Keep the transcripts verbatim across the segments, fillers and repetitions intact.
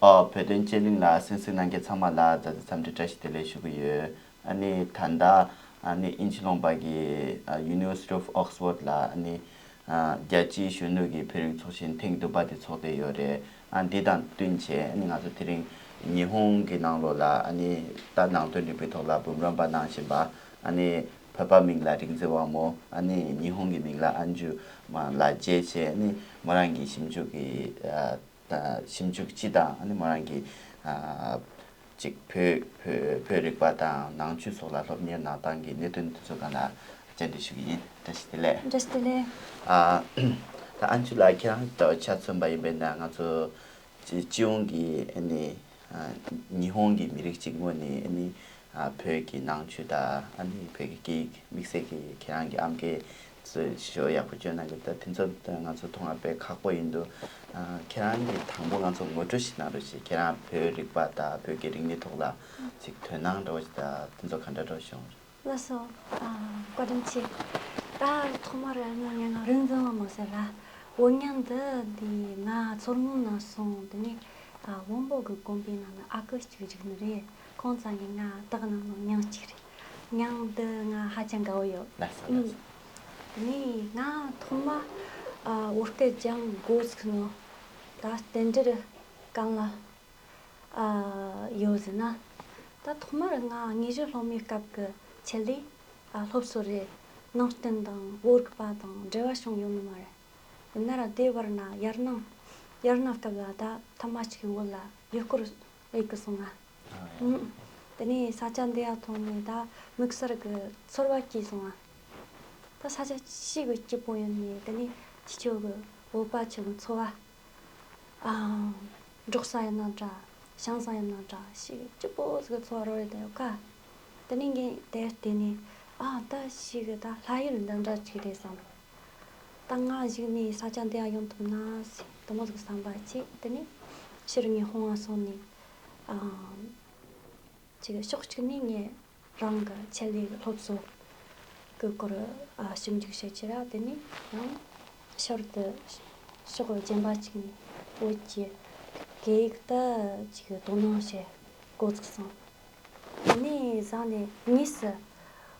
ཨོ། བོད་དོན་དཔྱད་གླེང་ལ་གསན་གཟིགས་གནང་མཁན་ཚང་མ་ལ་མཛའ་བརྩེ་འཚམས་འདྲི་བཀྲ་ཤིས་བདེ་ལེགས་ཞུ་གི་ཡོད། ཨ་ནི་ད་ལྟ་ཨ་ནི་དབྱིན་ཇི་ལུང་པ་གི་ཨ་University of Oxford ལ་ཨ་ནི་ཨ་རྒྱལ་སྤྱིའི་གཞོན་ནུ་གི་བོད་རིགས་ཚོགས་ཆེན་ཐེངས་བདུན་པ་དེ་ཚོགས་བསྡད་ཡོད་རེད། ཨ་འདི་དང་བསྟུན་བྱས་ཨ་ནི་ང་ཚོ་དེ་རིང་ཉི་ཧོང་གི་ནང་ལོགས་ལ་ཨ་ནི་ད་ནང་དོན་རིག་པའི་ཐོག་ལ་འབུམ་རམས་པ་གནང་བཞིན་པ་ཨ་ནི་བོད་པ་མིང་ལ་རིག་འཛིན་དབང་མོ། ཨ་ནི་ཉི་ཧོང་གི་མིང་ལ་ཨན་ཇུ་མ་ལགས་བཅས་བྱས་ཨ་ནི་མོ་རང་གི་ཞིབ་འཇུག་གི་ཨ། ཞིབ་འཇུག་སྤྱི་དང་ཨ་ནི་མོ་རང་གི་ཨ་ཅིག་བོད་བོད་བོད་རིག་པ་དང་ནང་ཆོས་སོགས་ལ་སློབ་གཉེར་གནང་སྟངས་ཀྱི་གནད་དོན་དེ་ཚོ་སྒང་ལ་བཅར་འདྲི་ཞུ་གི་ཡིན། བཀྲ་ཤིས་བདེ་ལེགས། བཀྲ་ཤིས་བདེ་ལེགས། ཨ་ད་ཨན་ཇུ་ལགས་ཁྱེད་རང་ལྟ་བུ་ཆ་མཚོན་པ་ཡིན་པས་ན་ང་ཚོ་སྤྱི་སྤྱི་ཡོངས་ཀྱི་ཨ་ནི་ཨ་ཉི་ཧོང་གི་མི་རིགས་གཅིག་ངོས་ནས་ཨ་ནི་ཨ་བོད་ཀྱི་ནང་ཆོས་དང་ཨ་ནི་བོད་ཀྱི་སྐད་ཡིག་དམིགས་བསལ་གྱི་ཁྱེད་རང་གི་ཨམ་སྐད་ཚོས་ཞོ་ཡག་པོ་བསྐྱོན་གནང་གི་འདུག་དེ་ཚོ་ང་ཚོ་མཐོང་བ་དཔེ་ཁག་པོ་ཡིན་འདུག་ཨ་ཁྱེད་རང་གིས་དང་པོ་ང་ཚོ་ངོ་སྤྲོད་ཞིག་གནང་རོགས་ཞེས། ཁྱེད་རང་བོད་རིག་པ་དང་བོད་ཀྱི་རིག་གནས་ཐོག་ལ་ཅིག་དོ་སྣང་འདྲ་བོ་ཞིག་དང་དེ་ཚོ་ག་འདྲ་འདྲ་བོ་བྱུང་། ལགས་སོ། ཨ་བཀའ་དྲིན་ཆེ། ད་ཐོག་མར་ང་ངའི་ངོ་རིག་འཛིན་དབང་མོ་ཟེར་ལ། བོད་ཉམས་འདི་འདི་ང་མཚོ་སྔོན་ནས་སོང་། དེ་ནས་ཨ་བོན་པོ་གི་དགོན་པའི་ནང་ན་ཨ་ཁུ་གཅིག་བཞུགས་ནི་རེད། ཁོང་ཚང་གིས་ང་བཏགས་གནང་ནོ་མྱིང་གཅིག་རེད། མྱིང་འདི་ང་ཧ་ཅང་དགའ་བོ་ཡོད། ལགས་སོ། ཨུམ། ལགས་སོ། དེ་ནས་ང་ཐོག་མ་ཨ་བོད་སྐད་སྦྱང་འགོ་ཚུགས་ནོ་ད་རྟེན་འབྲེལ་གང་ལ་ཨ་ཡོད་ཟེར་ན། ད་ཐོག་མར་ང་དངོས་གཞི་སློབ་མའི་སྐབས་ཀྱི་ཆེད་ལས་ཨ་སློབ་གསོ་རེད། ནང་བསྟན་དང་བོད་རིག་པ་དང་འབྲེལ་བ་བྱུང་ཡོད་ནི་མ་རེད། ཡིན་ན་ར་དེ་བར་ན་ཡར་ནང་ཡར་ནང་སྐབས་ལ་ད་ཐ་མ་གཅིག་གི་བོད་ལ་ཡུལ་སྐོར་ཡེ་གི་སོང་ང་། ཨ་ཡ། ཨུམ། དེ་ནས་ས་ཆ་འདི་ཡ་ཐོན་ནས་ད་དམིགས་བསལ་གྱི་ཚོར་བ་སྐྱེས་སོང་ང་། ད་ས་ཆ་ཞེ་གི་སྐྱིད་པོ་ཡིན་ནས། དེ་ནས་ཁྱེད་ཆོ་གི་བོད་པ་ཆོ་གི་འཚོ་བ། ཨ། འབྲོག་ས་ཡིན་ན་འདྲ། ཞང་ས་ཡིན་ན་འདྲ། ཞེ་གི་སྐྱིད་པོ་ཟིག་གི་འཚོ་བ་རོལ་ཡོད་ཡོད་ཀ། དེ་ནས་ངས་དེར་བལྟས་ནས། ཨ། ད་ཞེ་གི་ད་ལྷ་ཡུལ་འདི་འདྲ་ཅིག་རེད་བསམ། ད་ང་གཞུག་ནས་ས་ཆ་འདི་ཡང་ཡོང་ཐུབ་ན་ཟེར་དེ་མོ་ཟིག་བསམ་པ་བྱས། དེ་ནས་ཕྱིར་ངས་ཧོང་བ་སོང་ནས། ཨ། ཅིག་ཕྱོགས་གཅིག་ནས་ངས་རང་གི་ཆེད་ལས་སློབ་གསོ་གི་སྐོར་ཨ་ཞིབ་འཇུག་བྱེད་ཀྱི་ར། དེ་ནས་ཡང་ཞོར་དུ་ཕྱོགས་གཞན་པ་གཅིག་ནས་བོད་ཀྱི་སྐད་ཡིག་ཏུ་ཅིག་དོ་སྣང་བྱེད་འགོ་ཚུགས་སོང་། དེ་ནས་བཟུང་ནས་དངོས་སུ་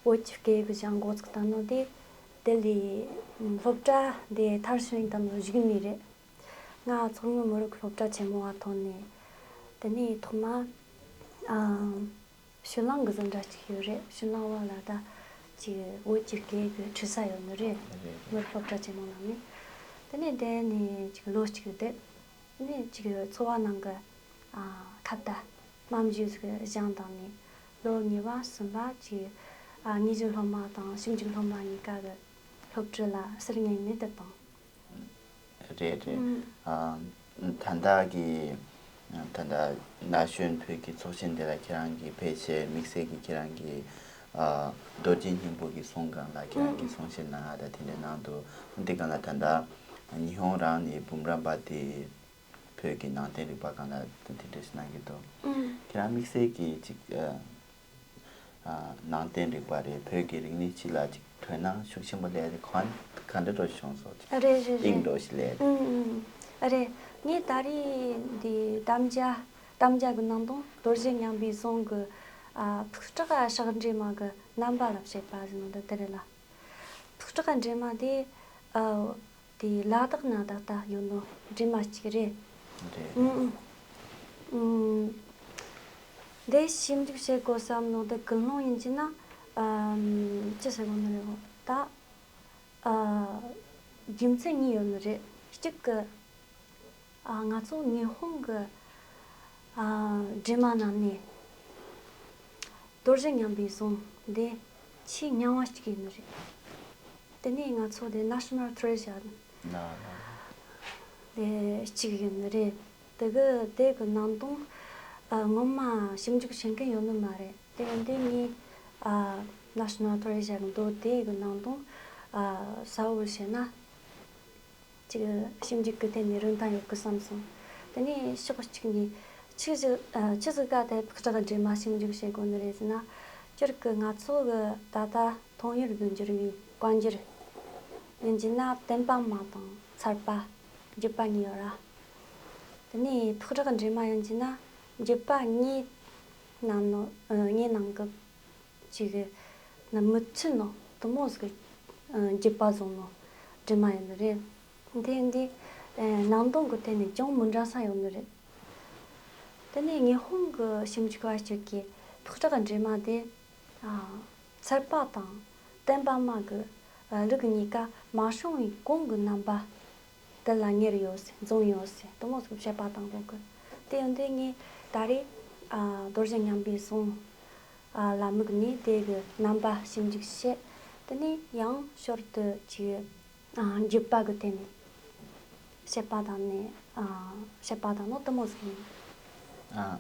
བོད་ཀྱི་སྐད་ཡིག་སྦྱང་འགོ་ཚུགས་བཏང་ནོ་དེ། དེ་ལས་སློབ་གྲྭ་དེ་མཐར་ཕྱིན་བཏང་ནོ་གཞུག་ནས་རེད། ང་མཚོ་སྔོན་མི་རིགས་སློབ་གྲྭ་ཆེན་མོ་བ་ཐོན་ནས། དེ་ནས་ཐོག་མ་ཨ། ཞུ་ལང་གི་འཛིན་གྲྭ་གཅིག་ཡོད་རེད། ཞུ་ལང་བ་ལ་ད་ཅིག་བོད་ཀྱི་སྐད་ཀྱི་འཁྲིད་ས་ཡོད་ནི་རེད། རེད། མི་རིགས་སློབ་གྲྭ་ཆེན་མོ་ནང་ནས། དེ་ནས་དེ་ནས་ཅིག་ལོ་གཅིག་བསྡད། དེ་ནས་ཅིག་འཚོ་བ་ནང་གི་ཨ་ཁ་བརྡ་རྨང་གཞི་ཟིག་བཞེངས་བཏང་ནས། ལོ་གཉིས་པ་གསུམ་པ་ཅིག་ཨ་དངོས་གཞི་སློབ་མ་དང་ཞིབ་འཇུག་སློབ་མ་གཉིས་ཀ་གི་སློབ་ཁྲིད་ལ་ཟུར་ཉན་ནས་བསྡད་བཏང་། རེད་རེད། ཨ། ད་ལྟ་གི་ད་ལྟ་ན་གཞོན་བོད་ཀྱི་ཚོགས་ཆེན་དེ་ལ་ཁྱེད་རང་གིས་ཕལ་ཆེར་དམིགས་བསལ་གྱི་ཁྱེད་རང་གི་ཨ་རྡོ་རྗེ་སྙིང་པོ་གི་གསུང་སྒང་ལ་ཁྱེད་རང་གིས་གསུང་བཤད་གནང་ཡ་དང་དེ་འདྲ་གནང་འདུག་འདི་སྒང་ལ་ད་ལྟ་ཉི་ཧོང་རང་ནས་འབུམ་རམས་པ་དེ་བོད་ཀྱི་ནང་བསྟན་རིག་པ་སྒང་ལ་དེ་འདྲ་ཞིག་གནང་གི་འདུག་ཁྱེད་རང་དམིགས་བསལ་གྱི་ཅིག་ཨ། ཨ། ནང་བསྟན་རིག་པ་རེད། བོད་ཀྱི་རིག་གནས་སྤྱི་ལ་ཅིག་དོ་སྣང་ཤུགས་ཆེན་པོ་སླེབས་རེད། གང་ག་འདྲ་འདྲ་བྱུང་སོང་། ཅིག་རེད་རེད་དབྱིངས་རེད། འདྲ་ཞིག་སླེབས་རེད། ཨུམ་ཨུམ། རེད། ངས་ད་རེས་འདི་དམ་བཅའ་དམ་བཅའ་གི་ནང་དོན་རྡོ་རྗེ་ཉམས་པའི་གཟུངས་གི་ཨ་ཕུག་བྲག་ཕྱག་འགྲེལ་མ་གི་རྣམ་པ་ལ་བཤད་པ་ཟེར་ནོ་འདི་དེ་རེད་ལ། ཕུག་བྲག་འགྲེལ་མ་དེ་ཨ། དེ་ལ་དྭགས་ན་ད་ལྟ་ཡོད་ནོ་འདྲེས་མ་གཅིག་རེད། རེད། ཨུམ་ཨུམ། འདི་ཞིབ་འཇུག་བྱེད་དགོས་བསམ་ནོ་འདི་ཀུན་སློང་ཡིན་གྱི་ན། ཨམ། ཅི་ཟེར་དགོས་ནི་རེད་གོ། ད་ཨ་རྒྱུ་མཚན་གཉིས་ཡོད་ནི་རེད། གཅིག་གི་ཨ་ང་ཚོ་ཉི་ཧོང་གི་ཨ་འདྲེས་མ་ནང་ནས་རྡོ་རྗེ་ཉམས་པའི་གཟུངས་འདི་ཆེས་རྙིང་བ་གཅིག་ཡིན་ནི་རེད། དེ་ནས་ང་ཚོ་དེ་National Treasure ལ་ལ་དེ་གཅིག་ཡིན་ནི་རེད། དེ་གི་དེ་གི་ནང་དོན་ཨ་ངོ་མ་ཞིབ་འཇུག་བྱེད་མཁན་ཡོད་ནི་མ་རེད། དེ་ཡིན་དུས་ངས་ཨ་National Treasure གི་མདོ་དེ་གི་ནང་དོན་ཨ་གསལ་བོ་བཤད་ན། ཅིག་ཞིབ་འཇུག་གི་ཐད་ནས་རིན་ཐང་ཡོད་གི་བསམ་སོང་། དེ་ནས་ཕྱོགས་གཅིག་ནས་ཆི་ཟིག་ཨ་ཆི་ཟིག་ག་དེ་ཕུག་བྲག་འདྲེས་མ་ཞིབ་འཇུག་བྱེད་དགོས་ནི་རེད་ཟེར་ན། སྤྱིར་གི་ང་ཚོ་གི་ད་ལྟ་མཐོང་ཡུལ་དུ་གྱུར་བའི་བཀའ་འགྱུར་ཡིན་གྱི་ན་བསྟན་པ་མ་དང་ཚར་པ་བརྒྱུད་པ་གཉིས་ཡོད་ར། དེ་ནས་ཐག་གྲགས་འདྲེས་མ་ཡིན་གྱི་ན་རྒྱུད་པ་ལྔའི་ནང་ནོ་ལྔའི་ནང་གི་ཅིག་ན་མི་ཚུལ་ནོ་དུ་མོ་ཟིག་རྒྱུད་པ་བཟུང་ནོ་འདྲེས་མ་ཡིན་ནི་རེད། དེ་འདི་ནང་དོན་གི་ཐད་ནས་ཅུང་མི་འདྲ་ས་ཡོད་ནི་རེད། དེ་ནས་ཉི་ཧོང་གི་ཞིབ་འཇུག་པ་ཞིག་གིས་ཐག་གྲགས་འདྲེས་མ་དེ་ཚད་པ་དང་བསྟན་པ་མ་གི་ལུགས་གཉིས་ཀ་མ་བྱུང་བའི་གོང་གི་རྣམ་པ་དེ་ལ་ཉེར་ཡོད་ཟེར་འཛོམས་ཡོད་ཟེར་དུ་མོ་ཟིག་བཤད་པ་དང་འགྲོ་གི། དེ་ཡོང་དུས་ངས་ད་རེས་རྡོ་རྗེ་སྙོམས་པའི་གསུང་ལ་དམིགས་ནས་དེ་གི་རྣམ་པ་ཞིབ་འཇུག་བྱེད། དེ་ནས་ཡང་ཞོར་དུ་ཅིག་རྒྱུད་པ་གི་ཐད་ནས་བཤད་པ་དང་ནས་བཤད་པ་དང་ནོ་དུ་མོ་ཟིག་ཡིན། ཨ།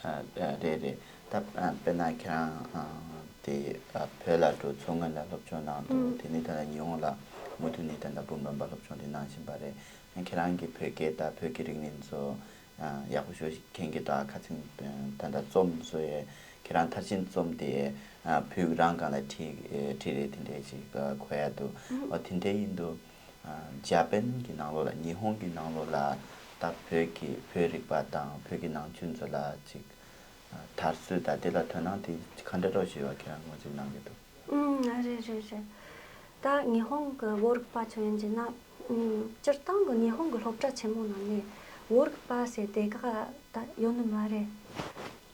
ཨ། རེད་རེད། ད་ཨ་དཔེར་ན་ཁྱེད་རང་ཨ་དེ་ཨ་བོད་ལ་འགྲོ་མཚོ་སྔོན་ལ་སློབ་སྦྱོང་གནང་འདུག་ཨུམ། དེ་ནས་ད་ལྟ་ཉི་ཧོང་ལ་མུ་མཐུད་ནས་ད་ལྟ་འབུམ་རམས་པ་སློབ་སྦྱོང་དེ་གནང་བཞིན་པ་རེད། ཁྱེད་རང་གི་བོད་སྐད་དང་བོད་ཀྱི་རིག་གནས་ཚོ་ཨ་ཡག་པོ་ཞེ་པོ་ཞིག་མཁྱེན་གྱི་འདུག་ཁ་སང་ད་ལྟ་རྩོམ་བཟོ་ཡས་ཁྱེད་རང་མཐར་ཕྱིན་རྩོམ་དེ་ཨ་བོད་རང་སྒང་ལ་བྲིས་བྲིས་རེད། དེ་འདྲས་ཞིག་གོ་ཡ་འདུག་ཨུམ། འོ་དེ་འདྲས་ཡིན་འདུག་འཇར་པན་གྱི་ནང་ལོགས་ལ་ཉི་ཧོང་གི་ནང་ལོགས་ལ་ད་བོད་ཀྱི་བོད་རིག་པ་དང་བོད་ཀྱི་ནང་ཆོས་ཚོ་ལ་ཅིག་དར་སྲོལ་དང་དེ་ལ་དོ་སྣང་དེ་ག་འདྲ་རོགས་ཞུ་བ་ཁྱེད་རང་ངོས་འཛིན་གནང་གི་འདུག་ཨུམ། རེད་རེད་རེད། ད་ཉི་ཧོང་གི་བོད་རིག་པ་ཚོ་ཡིན་གྱི་ན་ཨུམ། སྤྱིར་བཏང་གི་ཉི་ཧོང་གི་སློབ་གྲྭ་ཆེན་མོ་ནང་ནས་བོད་རིག་པ་ཟེར་དེ་ག་ད་ཡོད་ནི་མ་རེད།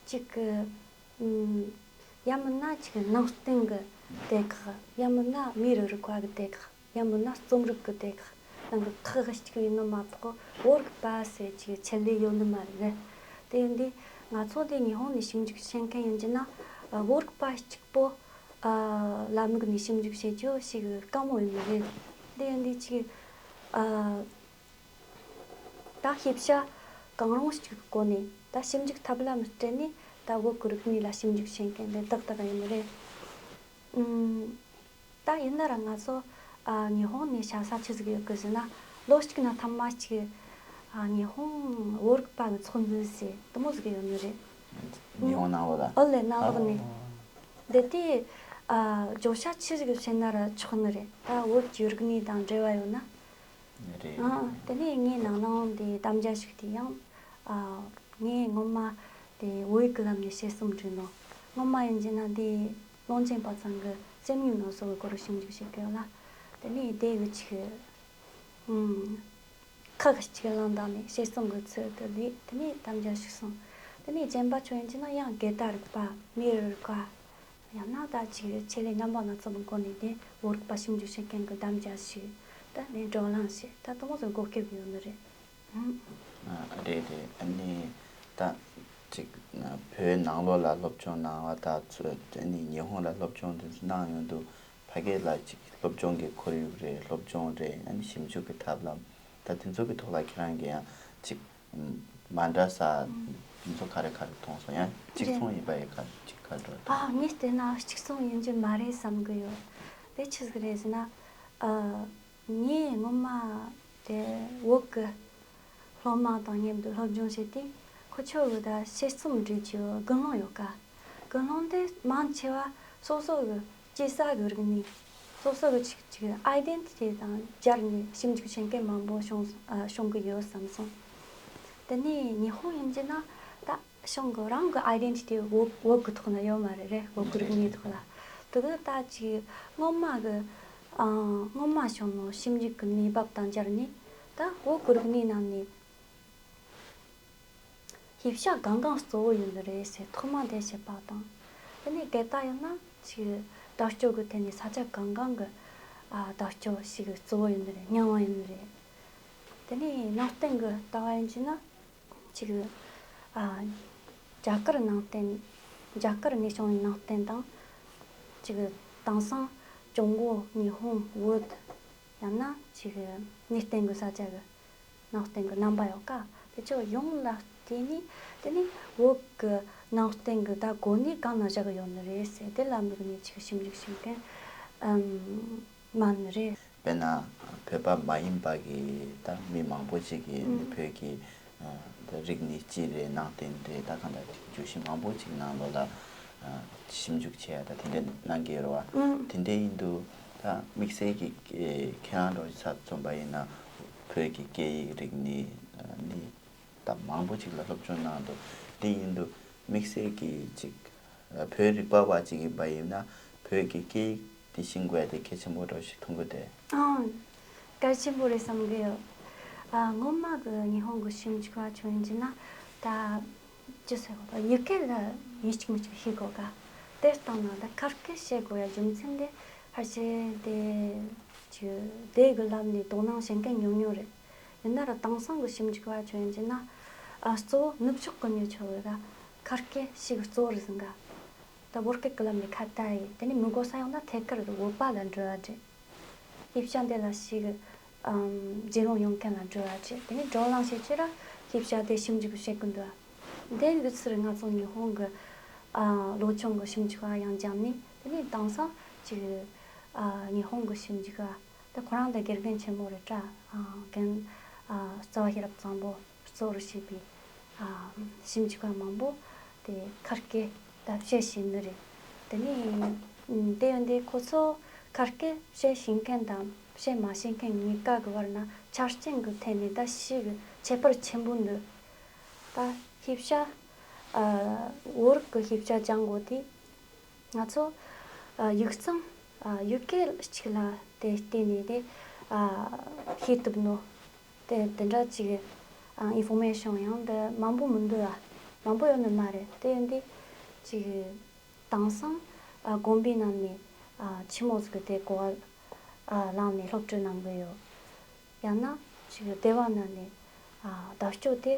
གཅིག་གི་ཨུམ། ཡང་མིན་ན་ཅིག་ནང་བསྟན་གི་དེ་ག་ཡང་མིན་ན་མི་རིགས་རིག་པ་གི་དེ་ག་ཡང་མིན་ན་རྩོམ་རིག་གི་སྡེ་ཁག་ནང་གི་ཁག་གཅིག་ཡིན་ནི་མ་གཏོགས་བོད་རིག་པ་ཟེར་ཅིག་ཆེད་ལས་ཡོད་ནི་མ་རེད། དེ་ཡིན་དུས་ང་ཚོ་འདི་ཉི་ཧོང་ནས་ཞིབ་འཇུག་བྱེད་མཁན་ཡིན་གྱི་ན་བོད་རིག་པ་གཅིག་པོ་ལ་དམིགས་ནས་ཞིབ་འཇུག་བྱེད་རྒྱུ་ཞིག་དཀའ་མོ་ཡིན་ནི་རེད། དེ་ཡིན་དུས་ཅིག་ད་ཤེས་བྱ་གང་རུང་ཞིག་གི་སྒོ་ནས་ད་ཞིབ་འཇུག་ཐབས་ལམ་སྤྲད་ནས་ད་བོད་ཀྱི་རིག་གནས་ལ་ཞིབ་འཇུག་བྱེད་མཁན་དེ་ཏག་ཏག་ཡིན་ནི་རེད། ཨུམ། ད་ཡིན་ན་ར་ང་ཚོ་ཨ་ཉི་ཧོང་ནས་བྱ་ས་ཆི་ཟིག་ཡོད་གི་ཟེར་ན་ལོ་གཅིག་ནང་ཐེངས་མ་གཅིག་ཨ་ཉི་ཧོང་བོད་རིག་པ་གི་ཚོགས་འདུ་ཟེར་དེ་མོ་ཟིག་ཡོད་ནི་རེད། ཉི་ཧོང་ནང་ལོགས་ལ། ཨོ་ལེ་ནང་ལོགས་ནས། ཨོ། དེ་དེ་ཨ་བརྗོད་བྱ་ཆི་ཟིག་བྱས་ན་ར་ཆོག་ནི་རེད། ད་བོད་ཀྱི་རིག་གནས་དང་འབྲེལ་བ་ཡོད་ན། རེད། ཨ་དེ་ནས་ངའི་ནང་ནང་དེ་དམ་བཅའ་ཞིག་དེ་ཡང་ཨ། ངས་སྔོན་མ་དེ་བོད་ཡིག་གི་ལམ་ནས་དཔྱད་རྩོམ་བྲིས་ནོ། སྔོན་མ་ཡིན་གྱི་ན་དེ་ཀློང་ཆེན་དཔལ་བཟང་གི་སེམས་ཉིད་ནོར་སོགས་ཀྱི་སྐོར་ཞིབ་འཇུག་བྱེད་ཀྱི་ཡོད་ལ། དེ་ནས་དེ་གི་ཆིག་ཨུམ། ཁག་གཅིག་བླངས་བཏང་ནས་དཔྱད་རྩོམ་གི་ཚུལ་དུ་ལས་དེ་ནས་དམ་བཅའ་ཞིག་སོང་། དེ་ནས་གཞན་པ་ཚོ་ཡིན་གྱི་ན་ཡང་གེ་ད་རིག་པ་མིའི་རིག་པ། ཡང་ན་ད་ཅིག་ཆེད་ལས་རྣམ་པ་སྣ་ཚོགས་ཀྱི་སྒོ་ནས་དེ་བོད་རིག་པ་ཞིབ་འཇུག་བྱེད་མཁན་གྱི་དམ་བཅའ་ཞིག་ད་ནས་བགྲོ་གླེང་ཞིག་ད་དུང་ཟེར་འགོད་སྐྱོད་ཡོད་ནི་རེད། ཨ་རེད་རེད། ཨ་ནི་ད་ཅིག་བོད་ནང་ལོགས་ལ་སློབ་སྦྱོང་གནང་བ་དང་ཚོ་ཨ་ནི་ཉི་ཧོང་ལ་སློབ་སྦྱོང་དེ་ཚོ་གནང་ཡོང་དུས་ཕ་གི་ལ་ཅིག་སློབ་སྦྱོང་གི་ཁོར་ཡུག་རེད། སློབ་སྦྱོང་རེད། ཨ་ནི་ཞིབ་འཇུག་གི་ཐབས་ལམ་ད་དེ་ཚོ་གི་ཐོག་ལ་ཁྱེད་རང་གི་ཡང་ཅིག་མ་འདྲ་ས་དེ་ཚོ་ག་རེ་ག་རེ་མཐོང་སོང་། ཡང་གཅིག་མཚུངས་ཡིན་པ་ཡི་ག་ཅིག་ག་འགྲོ་ཐུབ། ཨ་ངས་བལྟས་ན་གཅིག་མཚུངས་ཡིན་རྒྱུ་མ་རེད་བསམ་གི་ཡོད། དེ་ཆི་ཟིག་རེད་ཟེར་ན་ཨ། ངས་སྔོན་མ་དེ་བོད་ཀྱི་སློབ་མ་དང་མཉམ་དུ་སློབ་སྦྱོང་བྱས་ཏེ་ཁོ་ཚོ་གི་ད་དཔྱད་རྩོམ་འབྲི་རྒྱུ་དགུན་ལོང་ཡོད་ཀ། དགུན་ལོང་དེ་མང་ཆེ་བ་སོ་སོ་གི་སྐྱེས་ས་གི་རིག་གནས་སོ་སོ་གི་ཆིག་ཆིག་ཨའི་ཌེན་ཊི་ཊི་དང་སྦྱར་ནས་ཞིབ་འཇུག་བྱེད་མཁན་མང་པོ་བྱུང་ཨ་བྱུང་གི་ཡོད་བསམ་སོང་། དེ་ནས་ཉི་ཧོང་ཡིན་གྱི་ན་ད་གཞུང་གི་རང་གི་ཨའི་ཌེན་ཊི་ཊི་བོད་བོད་གི་ཐོག་ན་ཡོད་མ་རེད་རེད། བོད་གི་རིག་གནས་ཐོག་ལ་དེ་གི་ད་ཅིག་སྔོན་མ་གི་ཨ་སྔོན་མ་བྱུང་ནོ་ཞིབ་འཇུག་གི་གནས་བབ་དང་སྦྱར་ནས་ད་བོད་གི་རིག་གནས་ནང་ནས། ཤེས་བྱ་གང་གང་གཙོ་བོ་ཡིན་ནི་རེད་ཟེར་ཐོག་མ་དེ་བཤད་པ་དང་། དེ་ནས་དེ་ལྟ་ཡིན་ན་ཅིག་བརྡ་སྤྲོད་ཀྱི་ཐད་ནས་ས་ཆ་གང་གང་གི་ཨ་བརྡ་སྤྲོད་ཞིག་གཙོ་བོ་ཡིན་ནི་རེད། རྙིང་བ་ཡིན་ནི་རེད། དེ་ནས་ནང་བསྟན་གྱི་ལྟ་བ་ཡིན་གྱི་ན་ཅིག་ཨ་རྒྱ་གར་ནང་བསྟན་རྒྱ་གར་ནས་བྱུང་བའི་ནང་བསྟན་དང་། ཅིག་དེང་སང་ཀྲུང་གོ་ཉི་ཧོང་བོད་ཡང་ན་ཅིག་གནས་བརྟན་གྱི་ས་ཆ་གི་ནང་བསྟན་གྱི་རྣམ་པ་ཡོད་ཀ། དེ་ཚོ་ཡོངས་ལ་བལྟས་ནས་དེ་ནི་བོད་ཀྱི་ནང་བསྟན་གྱི་ད་གོ་གནས་གང་ན་བཞག་ཡོད་ནི་རེད་ཟེར་དེ་ལ་དམིགས་ནས་ཅིག་ཞིབ་འཇུག་བྱེད་མཁན་ཨམ་མང་ནི་རེད། དཔེར་ན་བོད་པ་མ་ཡིན་པ་གི་ད་མི་མང་པོ་ཅིག་གིས་ཨུམ། བོད་ཀྱི་ཨ་ད་རིག་གནས་སྤྱི་རེད། ནང་བསྟན་རེད། ད་གང་ལྟར་བརྗོད་གཞི་མང་པོ་ཅིག་ནང་ལོགས་ལ་ཨ་ཞིབ་འཇུག་བྱས་ཡ་ད་དེ་འདྲ་གནང་གི་ཡོད་རེད་བ། ཨུམ། དེ་འདྲ་ཡིན་དུས་ད་དམིགས་བསལ་གྱི་ཨེ་ཁྱེད་རང་འདྲ་བོ་ཆ་མཚོན་པ་ཡིན་ན་བོད་ཀྱི་སྐད་ཡིག་རིག་གནས་ཨ་ནི་ ད་མང་པོ་ཅིག་ལ་སློབ་སྦྱོང་གནང་འདུག་དེ་ཡིན་དུས་དམིགས་བསལ་གྱི་ཅིག་བོད་རིག་པ་བ་ཅིག་ཡིན་པ་ཡིན་ན་བོད་ཀྱི་སྐད་ཡིག་དེ་ཤེས་དགོས་ཡ་དེ་གལ་ཆེན་པོ་འདྲ་ཞིག་མཐོང་གི་འདུག་ཨང་། གལ་ཆེན་པོ་རེད་བསམ་གི་ཡོད། ཨ། སྔོན་མ་གི་ཉི་ཧོང་གི་ཞིབ་འཇུག་པ་ཆོ་ཡིན་གྱི་ན་ད་ཅི་ཟེར་དགོས་ཡི་གེ་ལ་ཡིན་གཅིག་མིན་གཅིག་ཤེས་དགོས་ག་དེ་ལྟ་ན་ད་ཁ་སྐད་བཤད་དགོས་ཡ་རྒྱུ་མཚན་དེ་ཕལ་ཆེར་དེ་ཅི་དེ་གི་ལམ་ནས་དོ་སྣང་བྱེད་མཁན་ཉུང་ཉུང་རེད། ཡིན་ན་ར་དེང་སང་གི་ཞིབ་འཇུག་པ་ཆོ་ཡིན་གྱི་ན་ཨ་གཙོ་བོ་ནུབ་ཕྱོགས་གི་མྱི་ཆོ་བས་ག་ཁ་སྐད་ཤེས་གི་གཙོ་བོ་རེད་ཟིན་ག་ད་བོད་སྐད་ཀྱི་ལམ་ནས་ཁ་བརྡ་ཡིན། དེ་ནས་མི་གོ་ས་ཡོང་ན་ཐད་ཀར་བོད་པ་ལ་འགྲོ་བ་རེད། ཤེས་བྱ་འདི་ལ་ཞིག་ཨམ་རྒྱུས་ལོན་ཡོང་མཁན་ལ་འགྲོ་བ་བྱེད། དེ་ནས་བགྲོ་གླེང་བྱེད་ཆེད་ལ་ཤེས་བྱ་དེ་ཞིབ་འཇུག་བྱེད་དགོས་འདུག་འདི་གི་ཚུལ་ང་ཚོ་ཉི་ཧོང་གི་ཨ་ལོ་ཆུང་གི་ཞིབ་འཇུག་པ་ཡང་སྦྱངས་ནས། དེ་ནས་དེང་སང་ཅིག་ཨ་ཉི་ཧོང་གི་ཞིབ་འཇུག་པ་དེ་ཁོ་རང་དེ་དགེ་རྒན་ཆེན་མོ་རེད་དྲ། ཨ་རྒན་ཨ་རྩ་བ་ཤེས་རབ་བཟང་པོ་གཙོ་བོར་བྱས་པའི་ཨ་ཞིབ་འཇུག་པ་མང་པོ་དེ་ཁ་སྐད་ད་བཤད་ཤེས་ནི་རེད། དེ་ནས་དེ་ཡོད་འདི་ཁོ་ཚོ་ཁ་སྐད་བཤད་ཤེས་མཁན་དང་བཤད་མ་ཤེས་མཁན་གཉིས་ཀ་གི་བར་ན་ཆ་རྐྱེན་གི་ཐད་ནས་ད་ཞིག་ཁྱད་པར་ཆེན་པོ་འདུག་ད་ཤེས་བྱ་ཨ་བོད་རིགས་ཀྱི་ཤེས་བྱ་སྦྱང་དགོས་དུས་ང་ཚོ་ཨ་ཡིག་ཚང་ཨ་ཡི་གེ་གཅིག་ལ་དེ་བརྟེན་ནས་དེ་ཨ་ཤེས་ཐུབ་ནོ། དེ་དེ་འདྲ་ཅིག་ཨ་ཨིན་ཕོར་མེ་ཤོན་ཡང་དེ་མང་པོ་མི་འདུག་ཨ། མང་པོ་ཡོད་ནི་མ་རེད། དེ་ཡིན་དུས་ཅིག་དེང་སང་ཨ་དགོན་པའི་ནང་ནས་ཨ་ཆི་མོ་ཟིག་གི་དེ་གོ་བ་ཨ་བླངས་ནས་སློབ་ཁྲིད་གནང་གི་ཡོད། ཡང་ན་ཅིག་སྡེ་བ་ནང་ནས་ཨ་བརྡ་སྤྲོད་དེ་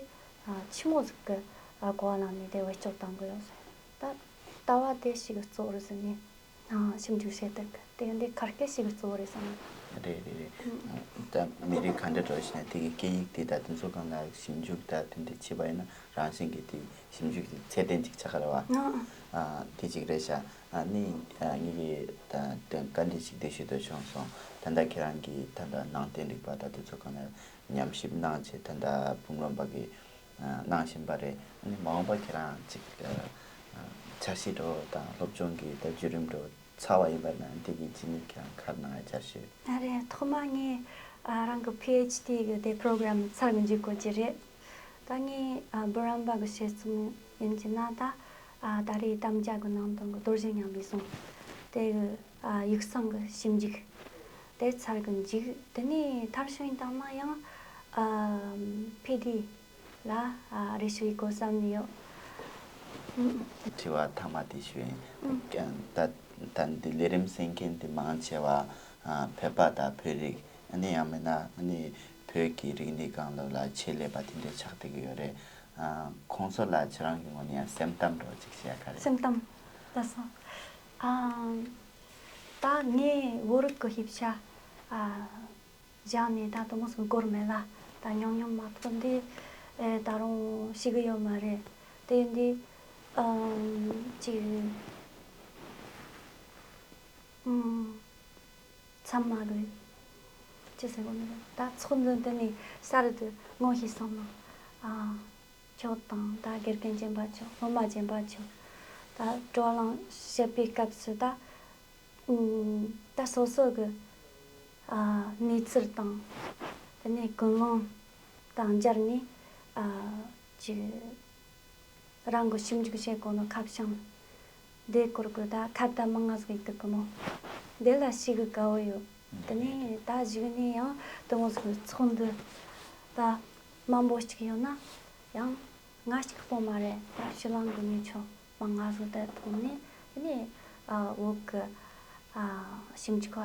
ཨ་ཆི་མོ་ཟིག་གི་ཨ་གོ་བ་བླངས་ནས་དེ་བེད་སྤྱོད་གཏང་གི་ཡོད་ཟེར། ད་ལྟ་བ་དེ་ཞིག་གཙོ་བོར་ཟིན་ནས། ཨ་ཞིབ་འཇུག་བྱེད་སྟངས་དེ་འདི་ཁ་སྐད་ཞིག་གཙོ་བོ་རེད་བསམ། རེད་རེད་རེད། ད་མི་རིགས་ག་འདྲ་འགྲོ་ཞིག་ན་དེ་གི་སྐད་ཡིག་དེ་ད་དེ་ཚོ་སྒང་ལ་ཞིབ་འཇུག་ད་དེ་འདྲ་བྱས་པ་ཡིན་ན་རང་བཞིན་གྱི་དེ་ཞིབ་འཇུག་གི་ཚད་ལྡན་ཅིག་ཆགས་ཀྱི་རེད་བ། ཨ་དེ་ཅིག་རེད་ཤག་ཨ་ནི་ཨ་ངེད་ཀྱིས་ད་དེ་བཀའ་འདྲི་ཞིག་དེ་ཞུ་འདོད་བྱུང་སོང་། ད་ལྟ་ཁྱེད་རང་གིས་ད་ལྟ་ནང་བསྟན་རིག་པ་ད་དེ་ཚོ་སྒང་ལ་ཉམས་ཞིབ་གནང་བྱས་ད་ལྟ་བུམ་ལོན་པ་གི་གནང་བཞིན་པ་རེད། ཨ་ནི་མ་འོངས་པ་ཁྱེད་རང་ཅིག་འཆར་གཞི་འགྲོ་དང་སློབ་སྦྱོང་གི་ད་བརྒྱུད་རིམ་འགྲོ་ཚར་བ་ཡིན་པ་ན་འདི་གི་རྗེས་ནས་ཁྱེད་རང་ག་རེ་གནང་ཡ་འཆར་གཞི། ཨ་རེད། ཐོག་མ་ངས་ཨ་རང་གི་པི་ཨེཆ་ཌི་གི་དེ་པྲོ་གྲམ་ཚར་གི་འཇུག་དགོས་ཀྱི་རེད། ད་ངས་ཨ་བུམ་ལོན་པ་གི་དཔྱད་རྩོམ་ཡིན་གྱི་ན་ད་ཨ་ད་རེས་དམ་བཅའ་གི་ནང་དོན་གི་རྡོ་རྗེ་ཉམས་པའི་གསུང་དེ་གི་ཨ་ཡིག་ཚང་གི་ཞིབ་འཇུག་དེ་ཚར་གི་འཇུག་དེ་ནས་མཐར་ཕྱིན་བཏང་ན་ཡང་ཨ་ཕི་དི་ལ་ཨ་རེ་ཞུ་ཡི་དགོས་བསམ་ནི་ཡོད། ཨུམ། དྲི་བ་མཐའ་མ་དེ་ཞུ་ཡིན། ཨུམ། ཀྱང་ད་ད་འདི་ལས་རིམ་གསན་མཁན་དེ་མང་ཆེ་བ་ཨ་བོད་པ་དང་བོད་རིགས། ཨ་ནི་ཡང་མིན་ན་ཨ་ནི་བོད་ཀྱི་རིག་གནས་སྒང་ལ་ལ་ཆེད་ལས་པ་དེ་འདྲ་ཆགས་བསྡད་ཀྱི་ཡོད་རེད། ཨ་ཁོང་ཚོ་ལ་ཁྱེད་རང་གི་ངོས་ནས་ཡང་སེམས་གཏམ་འདྲ་བོ་ཅིག་བཤད་ཡ་ག་རེ། སེམས་གཏམ་ལགས་སོ། ཨ་ད་ངས་བོད་རིགས་ཀྱི་ཤེས་བྱ་ཨ། བཞག་ནས་ད་དུང་སུ་འགོར་མེད་ལ། ད་ཉུང་ཉུང་མ་གཏོགས་འདི་ཨེ་ད་རུང་ཤེས་གི་ཡོད་མ་རེད། དེ་འདི་ཨམ་ཅིག་ཨམ་མཚམས་མ་གི་ཅི་ཟེར་གོ་ནི་རེད། ད་ཚོགས་འདུ་འདི་ནས་གསར་དུ་ངོ་ཤེས་སོང་ན། ཨ་ཁྱོད་དང་ད་དགེ་རྒན་རྒན་པ་ཁྱོད། སློབ་མ་རྒན་པ་ཁྱོད། ད་བགྲོ་གླེང་བྱེད་པའི་སྐབས་སུ་ད། ཨུམ། ད་སོ་སོ་གི་ཨ་གནས་ཚུལ་དང་། དེ་ནས་ཀུན་སློང་དང་སྦྱར་ནས་ཨ་ཅིག་རང་གི་ཞིབ་འཇུག་བྱེད་དགོས་ནོ་ཁ་བྱང་དེ་སྐོར་གི་ད་ཁ་བརྡ་མང་ང་ཟིག་ཡིག་ཐུབ་གི་ནོ། དེ་ལ་ཞེ་གི་དགའ་བོ་ཡོད། དེ་ནས་ད་གཞུག་ནས་ཡང་དེ་མོ་ཟིག་ཚོགས་འདུ་ད་མང་པོ་ཅིག་ཡོད་ན་ཡང་ང་གཅིག་པོ་མ་རེད། ད་ཕྱི་གླིང་གི་མི་ཆོ་མང་ང་ཟིག་དེ་ཐོག་ནས་དེ་ནས་ཨ་བོད་གི་ཨ་ཞིབ་འཇུག་པ་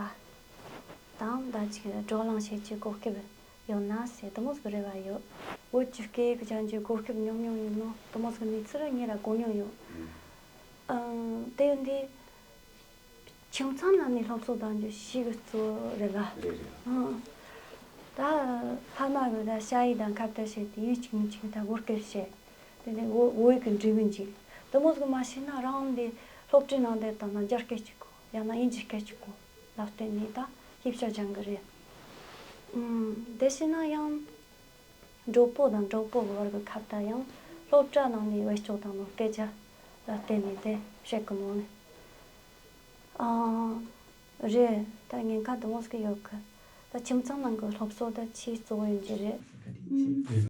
དང་ད་ཅིག་བགྲོ་གླེང་བྱེད་ཀྱི་གོ་སྐབས་ཡོད་ན་ཟེར་དེ་མོ་ཟིག་རེ་བ་ཡོད། བོད་ཀྱི་སྐད་ཡིག་སྦྱང་རྒྱུའི་གོ་སྐབས་ཉུང་ཉུང་ཡིན་ནོ། དེ་མོ་ཟིག་གནས་ཚུལ་ངས་ར་གོ་མྱོང་ཡོད། ཨང་། དེ་ཡིན་དུས་ཁྱིམ་ཚང་ནང་ནས་སློབ་གསོ་གཏོང་རྒྱུ་ཞེ་གི་གཙོ་བོ་རེད་ལ། རེད་རེད། ཨང་། ད་ཕ་མ་གི་ད་ཞ་ཡི་དང་ཁ་བརྡ་བྱས་ཏེ་ཡུན་གཅིག་མིན་གཅིག་ད་བོད་སྐད་བཤད། དེ་ནས་བོད་བོད་ཡིག་གི་འབྲི་གི་འཇུག་དེ་མོ་ཟིག་མ་ཤེས་ན་རང་དེ་སློབ་གྲྭའི་ནང་བསྡད་བཏང་ན་རྒྱ་སྐད་གཅིག་གོ། ཡང་ན་དབྱིན་ཇི་སྐད་གཅིག་གོ་ལ་བརྟེན་ནས་ད་ཤེས་བྱ་སྦྱང་གི་རེད། ཨང་། དེ་བྱས་ན་ཡང་། གྲོགས་པོ་དང་གྲོགས་པོ་གི་བར་གྱི་ཁ་བརྡ་ཡང་སློབ་གྲྭ་ནང་ནས་བེད་སྤྱོད་བཏང་ནོ་སྐད་ཆ་ལ་བརྟེན་ནས་དེ་བཤད་གི་མོ་ནི། ཨང་། རེད། ད་ཉེན་ཁ་དུ་མོ་ཟིག་ཡོད་གི། ད་ཁྱིམ་ཚང་ནང་གི་སློབ་གསོ་ད་ཆེས་གཙོ་བོ་ཡིན་གྱི་རེད།